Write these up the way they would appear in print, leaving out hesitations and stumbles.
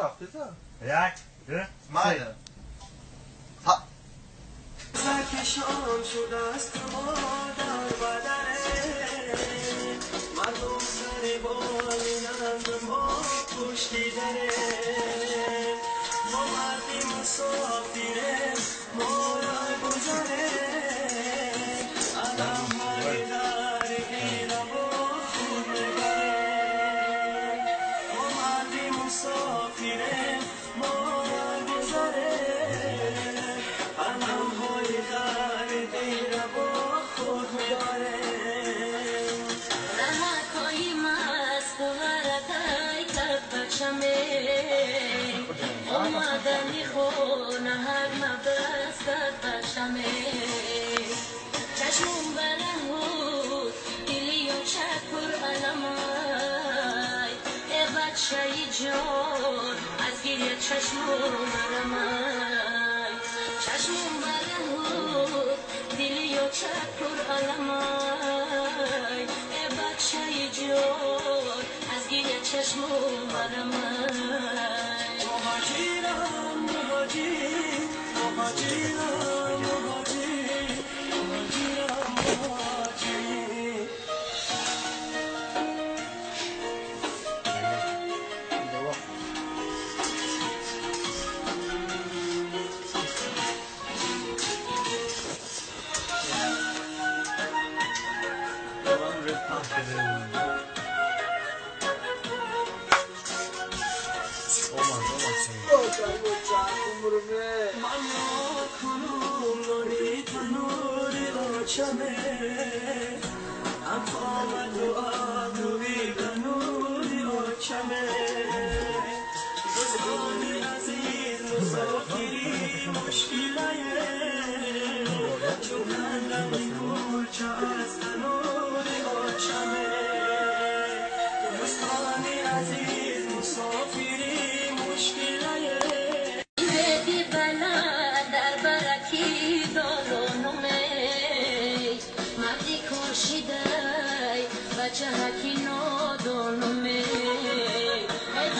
Як, ду, се. سرکشان شده است مادر بدره مردم سر بالینند ما پشتی دره ما مردی مسافره ما را گذره علم های غریبی را با خود میبره ما مردی مسافره ما را گذره علم های غریبی را با خود میبره رهکای مست ورقای کپچمه اومدنی خونه هر مبست بچمه چشمون برهود دلیو چکر علمای ای بچه جان از گریه چشمون مرمای چشمون برهود دلیو چکر علمای ای بچه جان از گریه چشمون مرمای مهاجرم مهاجر مهاجرم مهاجر مهاجرم مهاجر من کنم نانی تنوری آچمه هم قامت و آبروی به نوری آچمه دوستان عزیز مسافری مشکلیه چون خندم کلچه از تنوری آچمه دوستان عزیز مسافری مشکلیه بی بلا در برکی دارونمه مردی کشیدای بچه هکی نادونمه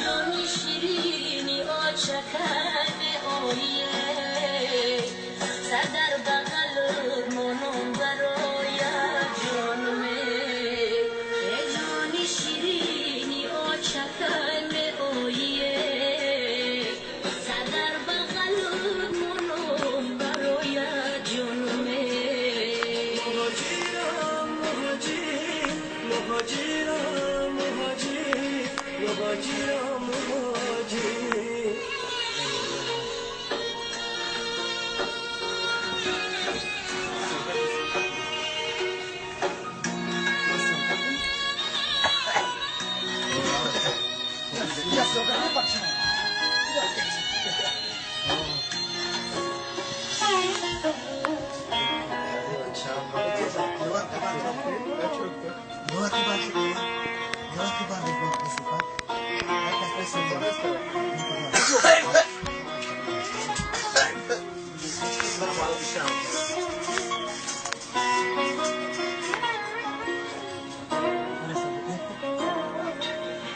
جانی شیرینی آچکن آیه سر در بغل منم برای جانمه جانی شیرینی آچکن آیه سر در بغل منم برای جانمه مهاجرم مهاجر مهاجرم مهاجر مهاجرم مهاجر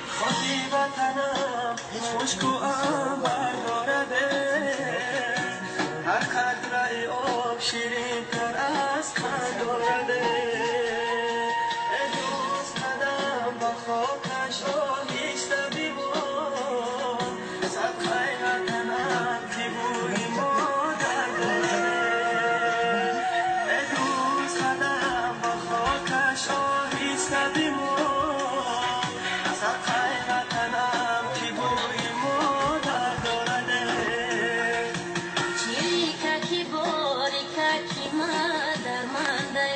خاکی وطنم خشک و عنبر دارده هر قطره آب شیرین تر از قند دارده ای دوست قدم با خاکش آهسته ببار صدقه وطنم که بوی مادر دارده ای دوست قدم با خاکش آهسته ببار صدقه وطنم که بوی مادر دارده چیککی باریککی مادر مانده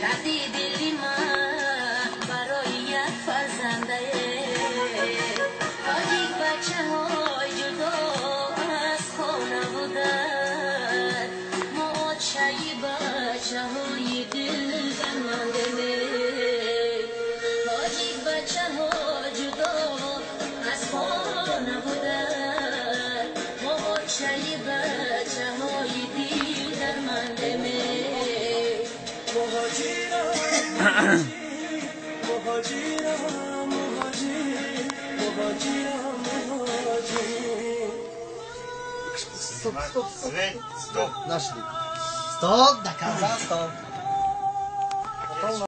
دردی دلی من برای یک فرزنده تاجیک بچه های جدا از خانه بودن ما آچه‌ی بچه های دل درمانده تاجیک بچه ها جدا از خانه بودن ما آچه‌ی بچه های دل درمانده مهاجرم مهاجرم مهاجر مهاجرم Стоп, стоп, стоп. Свет, стоп. Нашли. Стоп, до конца, стоп.